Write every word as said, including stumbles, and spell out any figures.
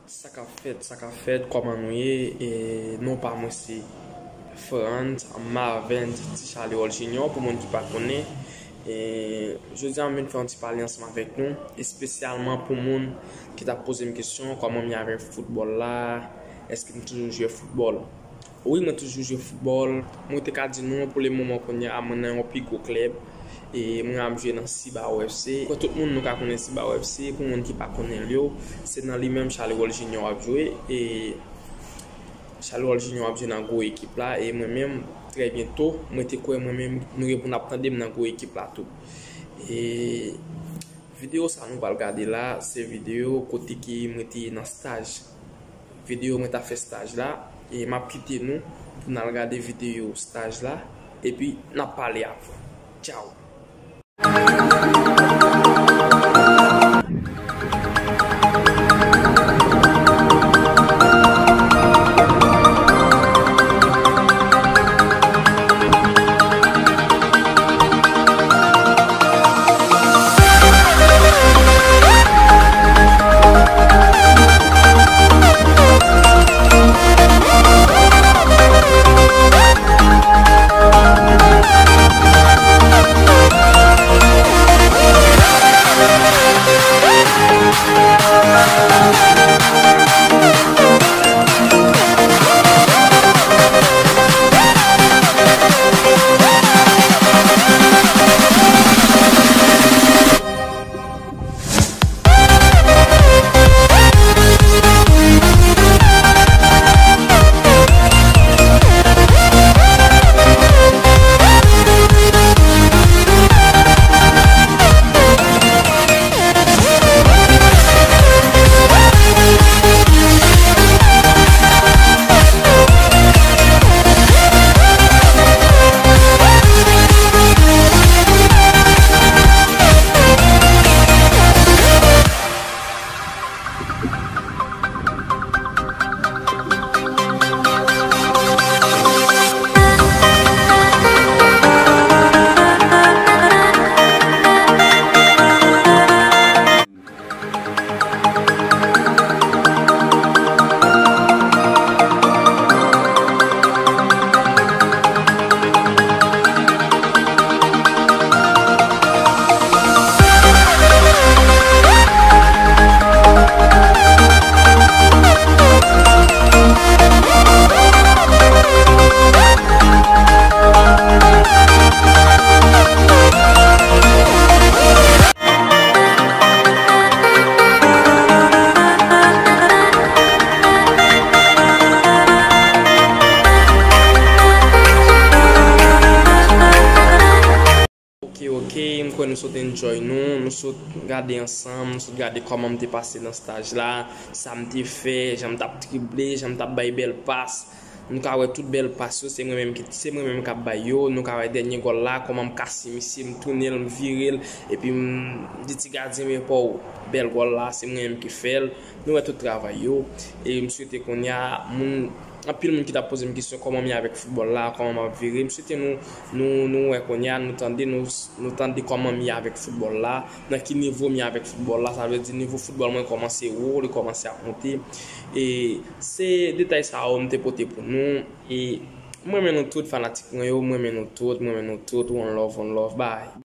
Sa k ap fèt, sa k ap fèt, kòman nou ye? E, non pa mwen se Frantz Marvens Ti Charly World Junior, pou moun ki pa konnen. E, jodi a, m vin fè yon ti pale ansanm avèk nou, espesyalman pou moun ki t ap poze m kesyon, kòman m ye avèk foutbòl la, èske m toujou jwe foutbòl? Wi, mwen toujou jwe foutbòl. Mwen te ka di nou, pou le moman kounye a, mwen nan yon pi gwo klèb. E mwen ap jwe nan Cibao F C. Kon tout moun nou ka konnen Cibao F C, pou moun ki pa konnen l yo, se nan li menm Charly World Junior ap jwe. E Charly World Junior ap jwe nan gwo ekip la. E mwen menm, trè byento, mwen te kwè mwen menm, nou gen pou n ap tande m nan gwo ekip la tou. E videyo sa nou pral gade la, se videyo kote ki mwen te nan staj. Videyo mwen t ap fè staj la, e m ap kite nou pou n al gade videyo staj la, epi n ap pale apre. Tchaw! Ok, ok, m kwè nou sot enjoy nou, nou sot gade ansanm, nou sot gade kòman m te pase nan staj la, sa m te fè, jan m t ap drible, jan m t ap bay bèl pas. Nou ka wè tout bèl pas yo, se mwen menm ki, se mwen menm k ap bay yo. Nou ka wè dènye gòl la, kòman m kase misye, m tounen l, m vire l, epi m di ti gadyen, men pa w, bèl gòl la, se mwen menm ki fè l. Nou wè tout travay yo. E m swete kounye a, moun, anpil moun ki t ap poze m kesyon, kòman m ye avèk foutbòl la, kòman m ap vire. M swete nou, nou, nou wè kounye a, nou tande, nou, nou tande kòman m ye avèk foutbòl la, nan ki nivo m ye avèk foutbòl la. Sa vle di nivo foutbòl mwen kòmanse wo, li kòmanse ap monte. E se detay sa yo m te pote pou nou. E m renmen nou tout, fanatik mwen yo, m renmen nou tout, m renmen nou tout. One love, one love, bye.